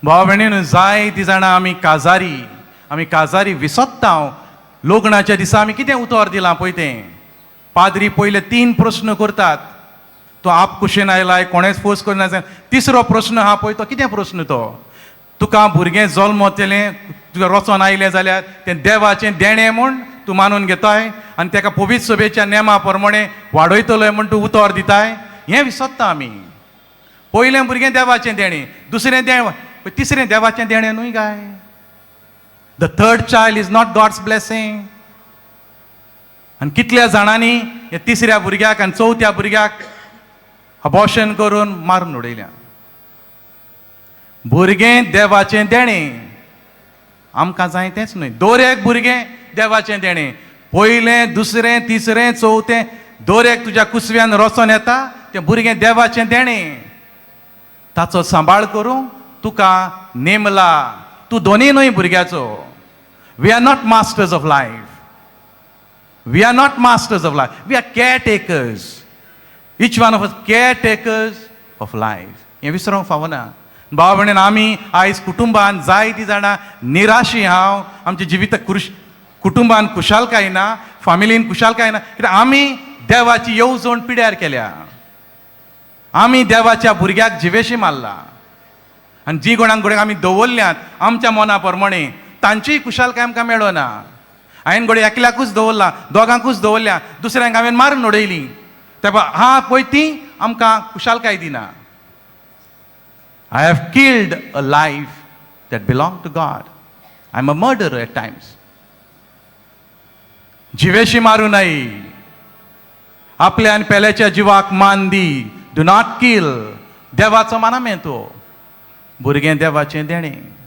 भाव भयणीन, जायतीं जाणां आमी काजारी, आमी काजारी विसोत्ता. लग्नाच्या दिसा आमी कितें उतर दिलां पळय तें. पाद्री पयले तीन प्रस्न करतात. तूं आप कुशेन आयलाय, कोणेच फोर्स करना. तिसरो प्रस्न आहा पळय, तो कितें प्रस्न तो? तुका भुरगें जल्मतलें, तुका रचोन आयलें जाल्यार तें देवाचें देणें म्हूण तूं मानून घेताय आनी तेका पवित्र सभेच्या नेमा प्रमाणे वाडयतलोय म्हूण तूं उतर दिताय? हें विसरता आमी. पयलें भुरगें देवाचें देणें, दुसरें देव, तिसरें देवाचें देणें न्हय काय? The third child is not God's blessing? आनी कितल्या जाणांनी ह्या तिसऱ्या भुरग्याक आनी चवथ्या भुरग्याक अबॉर्शन करून मारून उडयल्या. भुरगें देवाचें देणें, आमकां जाय तेंच न्हय. दर एक भुरगें देवाचें देणें. पयलें, दुसरें, तिसरें, चवथें, दर एक तुज्या कुसव्यान रचोन येता तें भुरगें देवाचें देणें. ताचो सांबाळ करूंक तुका नेमला. तूं दोनी न्हय भुरग्याचो. We are not masters of life. We are not masters of life. We are caretakers. Each one of us caretakers of life. हें विसरोंक फावना, भाव भयणीन. आमी आयज कुटुंबान जायतीं जाणां निराशी हांव. आमच्या जिवित कुश कुटुंबान खुशालकाय ना, फामिलीन खुशालकाय ना, कित्याक आमी देवाची येवजण पिड्यार केल्या. आमी देवाच्या भुरग्याक जिवेशी मारला आनी जी कोणाक घडये आमी दवरल्यात आमच्या मना प्रमाणे, तांचीय खुशालकाय आमकां मेळना. हांवें घडये एकल्याकूच दवरला, दोगांकूच दवरल्या, दुसऱ्यांक हांवें मारून उडयली. तेपा हा पळय, ती आमकां खुशालकाय दिना. I have killed a life that belong to God. I am a murderer at times. जिवेशी मारू नये. आपल्या आनी पेल्याच्या जिवाक मान दी. Do not kill. देवाचो मानामें तो. भुरगें देवाचें देणें.